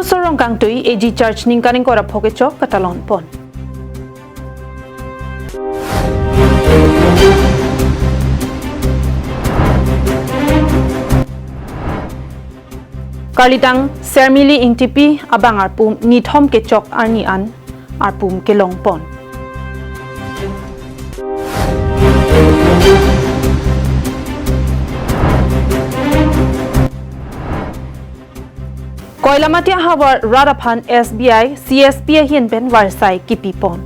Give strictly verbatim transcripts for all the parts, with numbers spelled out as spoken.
Sorong Kangtui A G Church ningkan ingkoi ra pho kechok katalon pon. Karlitang Sermili Ingtipi abang arpum nithom kechok arni an arpum kelong pon. Koilamati ahavar rat aphan S B I C S P ahin pen varsai kipi pon.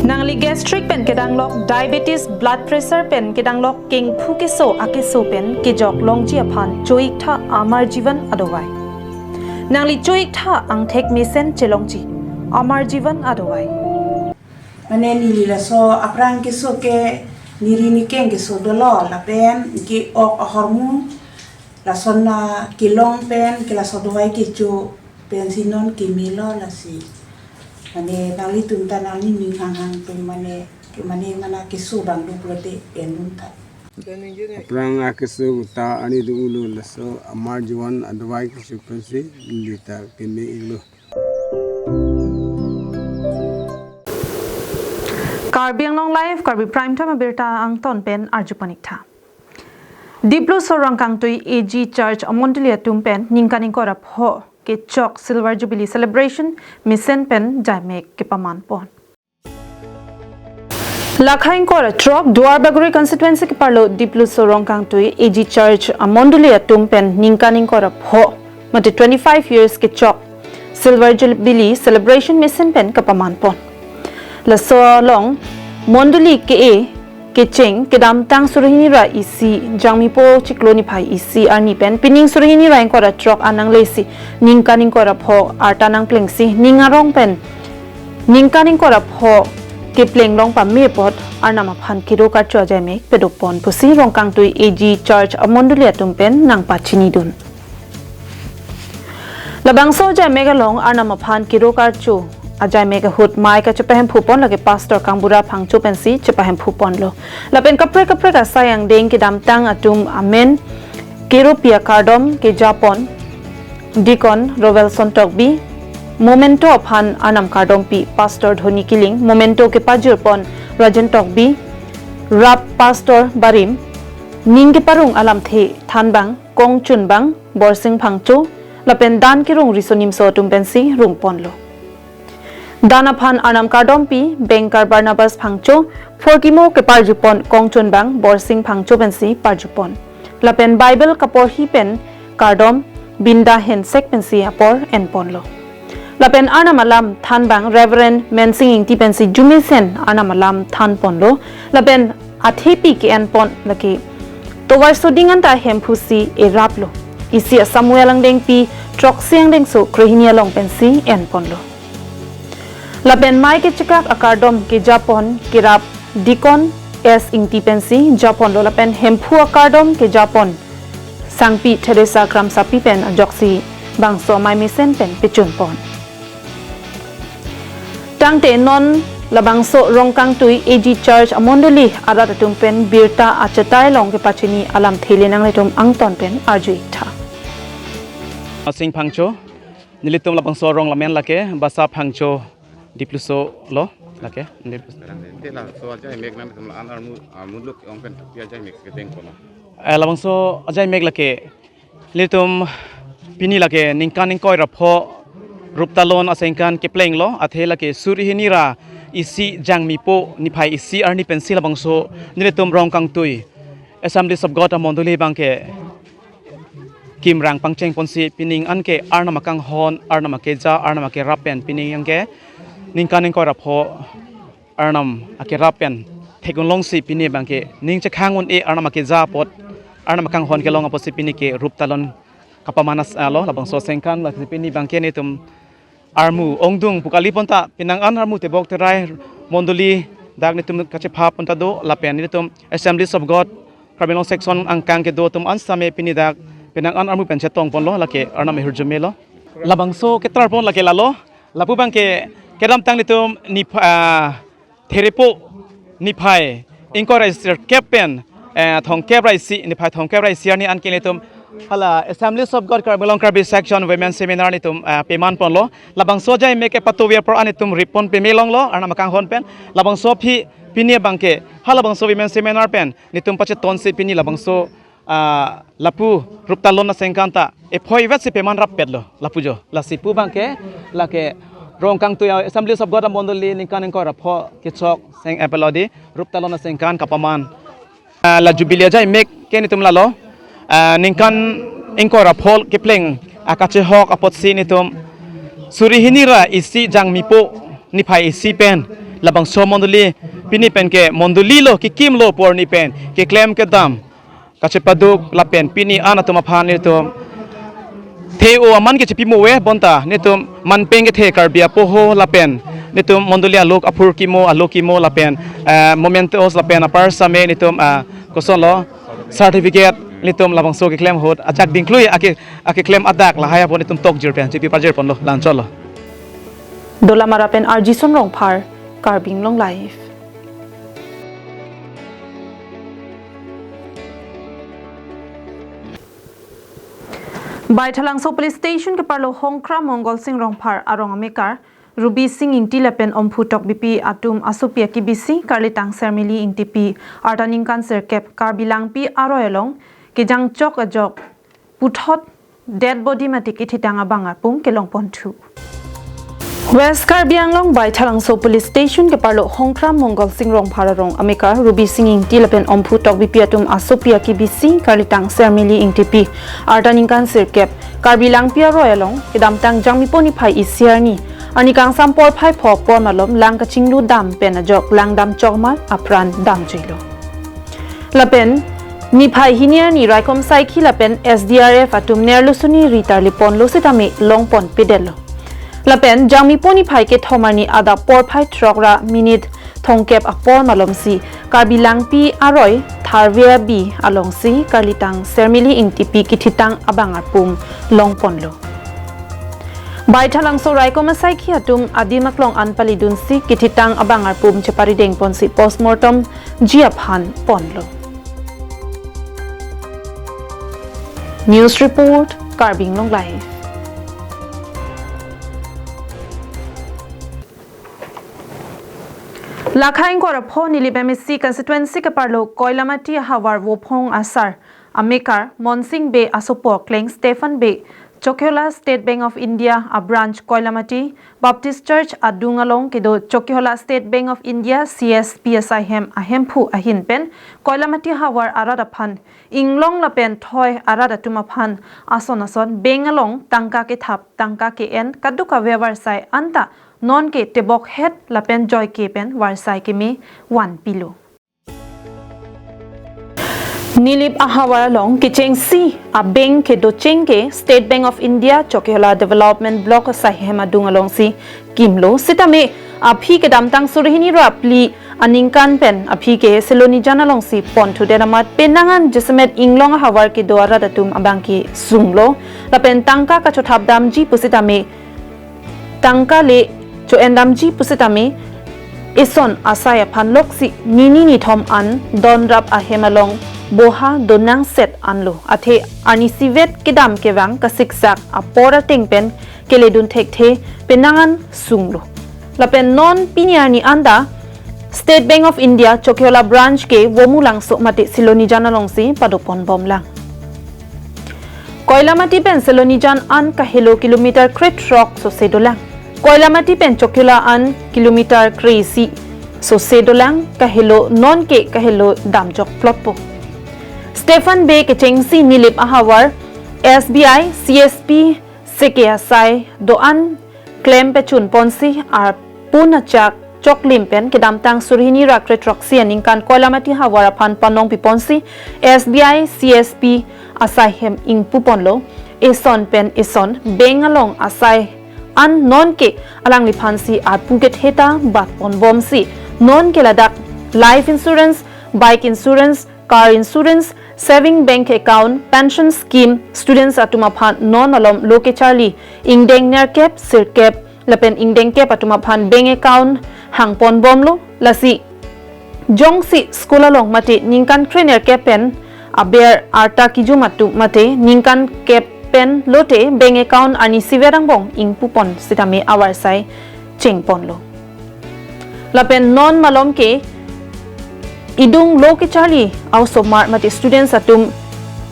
Nangli gastric pen kedanglok, diabetes, blood pressure pen kedanglok, kengphu keso akeso pen kejok longji aphan cho-iktha Amar Jeevan adovai. Nangli cho-iktha angthek mesen chelongji Amar Jeevan adovai. Mane neli laso aphrang keso ke neri nikeng keso dolo lapen ke-ok ahormu lason na kelong pen ke laso dovai kecho pensi non kemelo lasi. Mane nanglitum ta nangning ning hanghang pen mane ke mane mana keso dang duk lote endun ta. Aphrang akeso ta ani do ulo laso Amar Jeevan adovai kecho pensi neli ta keme iklo. Karbi Anglong Live, Karbi Prime Time abirta angton pen arju pon-iktha. Dipluso Rongkangtui A G Church amondoli atum pen ningkan ingkoi ra pho kechok Silver Jubilee Celebration mesen pen jaimek kepaman pon. Lakha ingkoi ra throk Duar Bagori constituency keparlo Dipluso Rongkangtui A G Church amondoli atum pen ningkan ingkoi ra pho mate twenty-five years kechok Silver Jubilee celebration mesen pen kapaman pon. Laso along mondoli ke-e kecheng kedamtang suri hini ra isi Jangmipo chiklo niphai isi arni pen pining suri hini ra ingkoi ra throk an nanglesi ningkan ingkoi ra pho arta nangplengsi ning arong pen ningkan ingkoi ra pho kepleng long pame apot Arnam aphan kedo karcho ajaimek pado pon pusi Rongkangtui A G Church amondoli atum pen nangpachinidun. Labangso ajaimek along Arnam aphan kedo karcho ajaimek ahut mei kachepahemphu pon lake Pastor Kangbura Phangcho pensi chepahemphu ponlo. Lapen kaprek kaprek asai angdeng kedamtang atum amen keropi akardom keja pon Deacon Rovelson Tokbi, memento aphan Arnam kardom pi Pastor Dhoni Killing, memento kepajir pon Rajen Tokbi, Rap Pastor Barim, ning keparong alamthe thanbang Kongchunbang Borsing Phangcho, lapen dan kerong riso nimso atum pensi rung ponlo. Dan aphan Arnam kardom pi Bengkar Barnabas Phangcho, phurkimo keparju pon Kongchunbang Borsing Phangcho pensi parju pon. Lapen Bible kaporhi pen kardom Binda Hensek pensi apor en ponlo. Lapen Arnam alam thanbang Reverend Mensing Ingti pensi jumesen Arnam alam than ponlo. Lapen athepi ke-en pon lake tovar soding anta hemphu si eraplo. Isi a-Samuel angdengpi throksi angdengso krehini along pensi en ponlo. Lapen mei kechekak akardom keja pon kerap Deacon S Ingti pensi ja ponlo lapen hemphu akardom keja pon Sangpi Theresa Kramsapi pen ajoksi bangso mei mesen pen pechun pon. Tangte non labangso Rongkangtui A G Church amondoli arat atum pen birta achetai along kepachini alamthe le nanglitum angton pen arju-iktha. Asing Phangcho, nelitum labangso arong lamen lake Basa Phangcho Dipluso lo lake. Dipluso. Te laso ajaimek nangtum la-an armu, armu luk ong pen pi ajaimek kedeng kono. Eh, labangso ajaimek lake nelitum pini lake ningkan ingkoi ra pho ruptalon asengkan keplenglo, athe lake suri hini ra isi Jangmipo niphai isi arni pensi labangso nelitum Rongkangtui Assemblies of God amondoli abangke kimrang pangcheng ponsi pining anke Arnam akanghon, Arnam akeja, Arnam akerap pen pining anke ningkan ingkoi ra pho Arnam akerap pen thek-un longsi pini abangke ning chekhang un-e Arnam akeja apot, Arnam akanghon kelong apotsi pini ke ruptalon kapaman alo, labangso asengkan lasi pini abangke nelitum armu ongdung pu kali pon ta penang an armu tebok terai mondoli dak nelitum kachepha pon ta do lapen nelitum Assemblies of God Karbi Anglong section angkang kedo atum an same pini dak penang an armu pen chetong ponlo lake Arnam ahirjume lo. Labangso ketrar pon lake lalo, lapu abangke kedamtang nelitum niph-, ah, Therepo niphai ingkoi ra isi kep pen, eh, thomkep ra isi, niphai thomkep ra isi arni anke nelitum Hala Assemblies of God Karbi Anglong Karbi Section Women Seminar netum, ah, peman ponlo. Labangso ajai mek kepatuvi apor an netum rip pon peme longlo, Arnam akanghon pen. Labangso aphi pini abangke, halabangso Women Seminar pen netum pachetonsi pini labangso, ah, lapu Ruptalon aningkan ta ephoi vetsi peman rappetlo lapu jo. Lasi pu abangke, lake Rongkangtui Assemblies of God amondoli ningkan ingkoi ra pho kechok seng epelodi Ruptalon aningkan kapaman. Ah, la Jubilee ajai mek ke netum lalo. Ah, ningkan ingkoi ra pho kepleng akachehok apotsi netum suri hini ra isi Jangmipo niphai isi pen labangso mondoli pini pen ke mondoli lo, kekimlo porni pen keklem kedam kachepaduk lapen pini an atum aphan netum the-o aman kechepimo ave bonta netum manpeng kethe Karbi apoho lapen netum mondoli alok aphurkimo, alokimo lapen, eh, mementos lapen apar same netum, ah, kosonlo certificate netum labangso keklem ahut ajak dingklui ake, akeklem adak lahai apot netum tokjir pen chepi pajir ponlo, la-anchotlo. Dolamara pen R G Son Rongphar, Karbi Anglong Live. Baithalangso Police Station keparlo Hongkra Mongol Sing Rongphar arong amekar Ruby Sing Ingti lapen Omphu Tokbipi atum asopi akibisi karlitang Sermili Ingtipi arta ningkan sirkep Karbi Langpi aroi along kejangchok ajok puthot dead body mate kethitang abang arpum kelongponthu. West Karbi Anglong Baithalangso Police Station keparlo Hongkra Mongol Sing Rongphar arong amekar Ruby Sing Ingti lapen Omphu Tokbipi atum asopi akibisi karlitang Sermili Ingtipi arta ningkan sirkep Karbi Langpi aroi along kedamtang Jangmipo niphai isi arni arni kangsam porphai pho apor malom lang kachinglu dam pen ajok langdamchok amat apran damjuilo. Lapen niphai hini arni raikom asaikhi lapen S D R F atum nerlusuni ri tarliponlo sitame longponpedetlo. Lapen Jangmipo niphai kethom arni adap porphai throk ra minute thomkep apor malomsi Karbi Langpi aroi Tharve Abi alongsi karlitang Sermili Ingtipi kethitang abang arpum longponlo. Baithalangso raikom asaikhi atum adim aklong an palidunsi kethitang abang arpum cheparidengponsi postmortem ji aphan ponlo. News report, Karbi Anglong Live. Lakha ingkoi ra pho Nilip M A C constituency keparlo Koilamati ahavar Vophong asar amekar Monsing Bey asopo akleng Stephen Bey, Chokihola State Bank of India a branch Koilamati Baptist Church adung along kedo Chokihola State Bank of India C S P asaihem ahemphu ahin pen Koilamati havar arat aphan inglong lapen thoi arat atum aphan ason ason bank along tangka kethap, tangka ke-en kadokave avarsai anta nonke tebokhet lapen joike pen varsai keme vanpilo. Nilip ahavar along kechengsi a bank kedocheng ke State Bank of India Chokihola Development Block asaihem adung alongsi kimlo sitame aphi kedamtang suri hini ra phli aningkan pen aphi ke Silonijan alongsi ponthudet amat penang an jasemet inglong ahavar kedo arat atum abangke sunglo lapen tangka kachothap damji pusitame tangka le cho-en damji pusitame eson asai aphan loksi nini nithom an donrap ahem along boha donangset anlo athe arnisivet kedam kevang kasiksak apor ateng pen keledun thekthe penang an sunglo. Lapen non pini arni anta State Bank of India Chokihola branch ke Vomulangso mate Silonijan alongsi padoponbomlang. Koilamati pen Silonijan an kahelo kilometer krethrok sose dolang. Koilamati pen Chokihola an kilometer kre-isi sose dolang, kahelo nonke kahelo damjok plotpo. Stephen Bey kechengsi Nilip ahavar S B I C S P seke asai do-an klem pechunponsi arpun achak choklim pen kedamtang suri hini ra krethroksi aningkan Koilamati havar aphan panong piponsi S B I C S P asaihem ingpuponlo. Eson pen eson bank along asai an nonke alangliphansi arpu ketheta batponbomsi nonke ladak life insurance, bike insurance, car insurance, saving bank account, pension scheme, students atum aphan non malom lo kecharli ingdeng nerkep, sirkep lapen ingdengkep atum aphan bank account hangponbomlo. Lasi jongsi school along mate ningkan krenerkep pen aber arta kejum atum mate ningkan kep pen lote bank account arnisi ver angbong ingpupon sitame avarsai chengponlo. Lapen non malom ke idung lo kecharli a-osomar mate students atum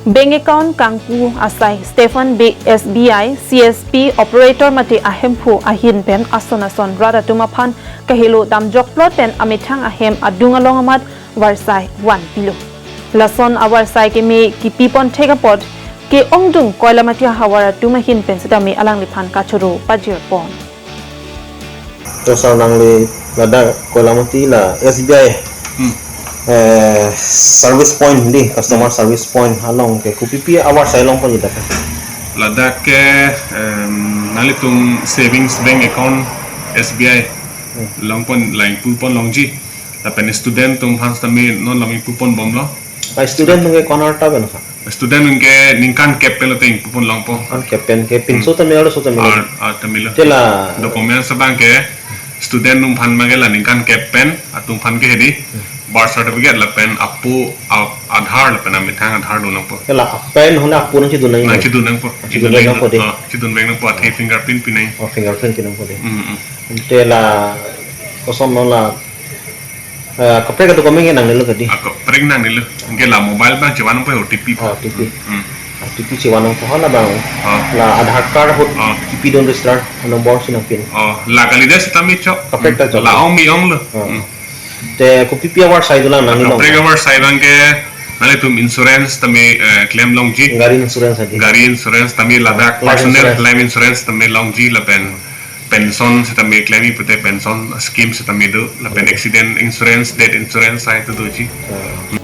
bank account kangpu asai Stephen Bey S B I C S P operator mate ahemphu ahin pen ason ason rat atum aphan kahelo damjokplot pen amethang ahem adung along amat varsai vanpilo. Lason avarsai keme kipipon thek apot ke-ongdung Koilamati ahavar atum ahin pen sitame alangliphan kachoro pajirpon. To sir, nangli ladak Koilamati la S B I, hmm, eh, service point di, customer, hmm, service point along ke kopipi avarsai longponji dak? Ladak ke, em, nanglitum savings bank account S B I, hmm, longpon, la ingpupon longji. Lapen student atum aphan sitame non la ingpupon bomlo. Ah, student atum ke ko-an arta pen, sir? Student atum ke ningkan kep pen lote ingpupon longpo. Ningkan kep pen ke pinso, hmm, tame arloso tame? Ar, ar tame lo. Te la documents abang ke student atum aphan abang ke la ningkan kep pen atum aphan ke hedi, hmm, birth certificate lapen apo, a-, Aadhaar lapen amethang Aadhaar do nangpo. Te la pen hona apo nangchidun nang? Nangchidun nangpo. Chidun nangpo de. Ah, chidun nangpo, athe, hmm, fingerprint pi nang. Oh, fingerprint pi nangpo de. Hmm, hmm. Te la koson non la, eh, kaprek a-document ke nangnelo tadi? Ah, kaprek nangnelo. Anke la mobile abang chevan nangpo, O T P. Ah, O T P. Hmm. O T P chevan nangpo, hala abang. Ah. La Aadhaar card ahut, ah, kipidun register number si nangpin. Oh, la kalidet sitame chok. Kaprek ta chok. La ong me onglo. Ah. Hmm. Te kopipi avarsai dolang nangli long? Kaprek avarsai abang ke nanglitum insurance tame, eh, claim longji. Gari insurance adi? Gari insurance tame ladak, life personal insurance, life insurance tame longji lapen pension sitame claim-i pute pension scheme sitame do, lapen, hmm, accident insurance, death insurance sai tu doji. Hmm.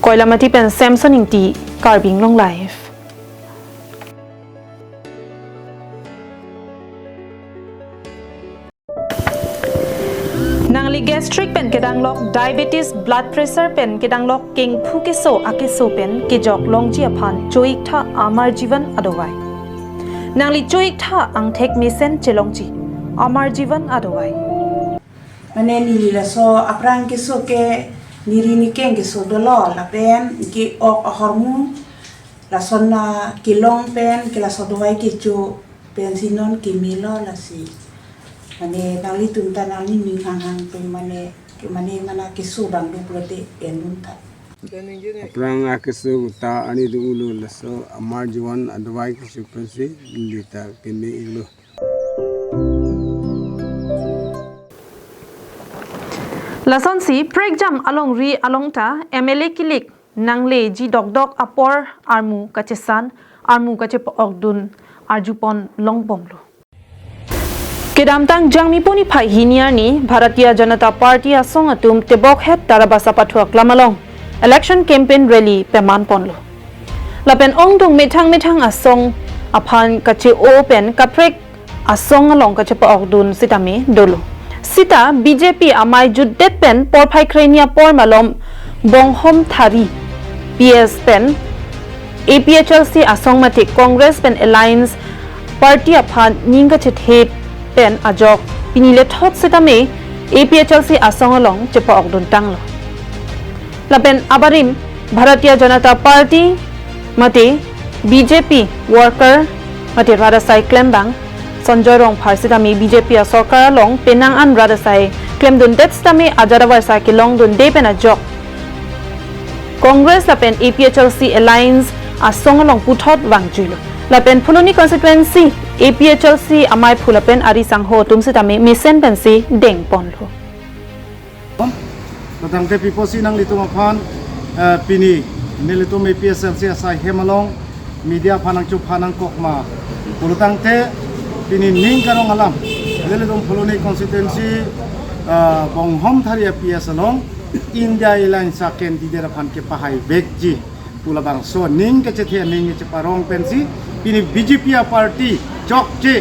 Koilamati pen Samson Ingti, Karbi Anglong Live. Nangli gastric pen kedanglok, diabetes, blood pressure pen kedanglok, kengphu keso akeso pen kejok longji aphan cho-iktha Amar Jeevan adovai. Nangli cho-iktha angthek mesen chelongji Amar Jeevan adovai. Mane neli laso aphrang keso ke neri nikeng keso dolo lapen ke-ok ahormu lason na kelong pen ke laso dovai kecho pensi non kemelo lasi. Mane nanglitum ta nangning hanghang pen mane ke mane mana keso abang do pulote pen dun tha. Aphrang akeso ta ani do ulo laso Amar Jeevan adovai kecho pensi neli ta keme-iklo. Lasonsi prekjam alongri along ta M L A kilik nangleji dokdok apor armu kachesan, armu kachepa-okdun arjupon longbomlo. Kedamtang Jangmi puni phai hini arni Bharatiya Janata Party asong atum tebokhet Tarabasa pathu aklam along election campaign rally pemanponlo. Lapen ongdung methang methang asong aphan kache-o pen kaprek asong along kachepa-okdun sitame dolo. Sita B J P amei jutdet pen porphai krehini apor malom Bonghom Thari P S pen A P H L C asong mate Congress pen Alliance Party aphan ning kachethe pen ajok pini lethot sitame A P H L C asong along chepa-okdun tanglo. Lapen abarim Bharatiya Janata Party mate B J P worker mate rat asai klembang Sanjoy Rongphar sitame B J P asorkar along penang an rat asai klemdundet sitame ajat avarsai kelongdunde pen ajok Congress lapen A P H L C Alliance asong along puthot vangjuilo. Lapen Phuloni constituency A P H L C ameiphu lapen ari sangho atum sitame mesen pensi dengponlo. Tangte piposi nanglitum aphan, eh, pini nelitum A P H L C asai hem along media aphan nangchupha nangkok ma pulo tangte pini ning karong alam nelitum Phuloni constituency, eh, Bonghom Thari a P S along India Alliance a-candidate aphan kepahai vekji pu labangso ning kachethe aning kacheparong pensi pini B J P a-party chokche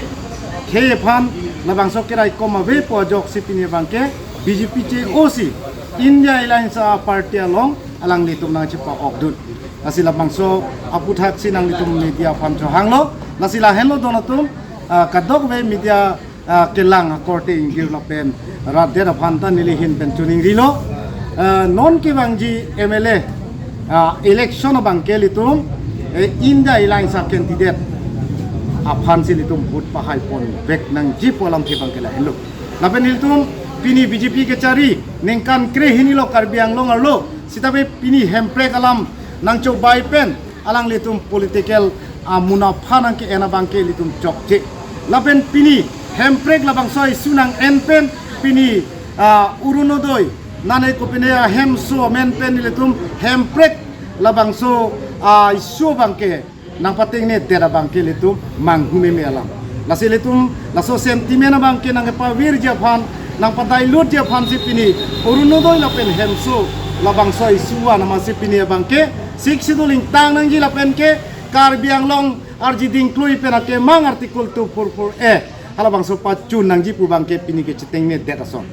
khei aphan labangso keraikom avepo ajoksi pini abangke B J P che-osi India Alliance a-party along alanglitum nangchepa-okdun. Lasi labangso aphuthaksi nanglitum media aphan chohanglo. Lasi lahenlo don atum, ah, kadokave media, ah, kelang akorte ingjir lapen rat det aphan ta neli ahin pen choningrilo. Ah, non kevangji M L A ah, election abangke ilitum, eh, India Alliance a-candidate aphansi ilitum vote pahai ponvek nangji pu alamthe abangke lahenlo. Lapen ilitum pini B J P kechari ningkan kre hini lo Karbi Anglong arlo, sitame pini hemprek alam nangchobai pen alanglitum political amunapha nangke-en abangke ilitum chokche. Lapen pini hemprek labangso a-issue nang-en pen pini, ah, Orunodoi, nane kopine ahemso amen pen ilitum hemprek labangso a-issue abangke nangpatengne det abangke ilitum manghu meme alam. Lasi ilitum laso sentiment abangke nangkepavirji aphan, nangpadailutji aphansi pini Orunodoi lapen hemso labangso a-issue an amatsi pini abangke Sixth Schedule ingtang nangji lapen ke Karbi Anglong arji dingklui pen akemang Article two four four A halabangso pachun nangji pu abangke pini kechetengnedet ason.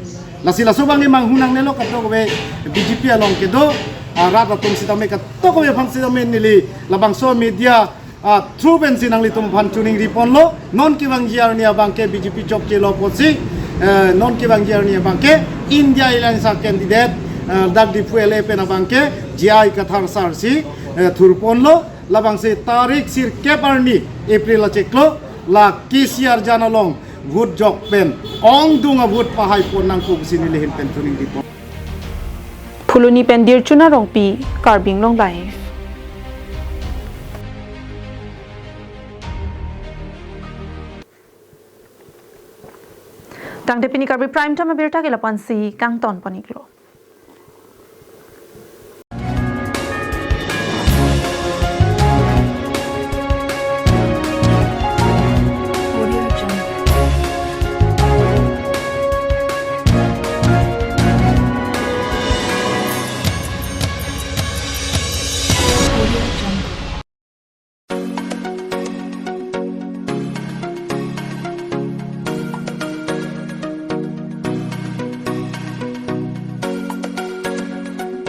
Lasi laso abangke manghu nangnelo kadokave B J P along kedo, ah, rat atum sitame kadokave aphan sitame neli labangso media, ah, through pensi nanglitum aphan choningri ponlo, non kevangji arni abangke B J P chokchelo apotsi, eh, non kevangji arni abangke India Alliance a-candidate, eh, dak Diphu L A pen abangke J I Kathar sir si, eh, thur ponlo, labangsi tarik sirkep arni April achiklo, la K C R jan along vote jok pen ongdung a-vote pahai pon nangkok pusi neli ahin pen choningri pon. Phuloni pen Dirchuna Rongpi, Karbi Anglong Live. Tangte pini Karbi Prime Time abirta ke lapu-ansi kangton pon-iklo.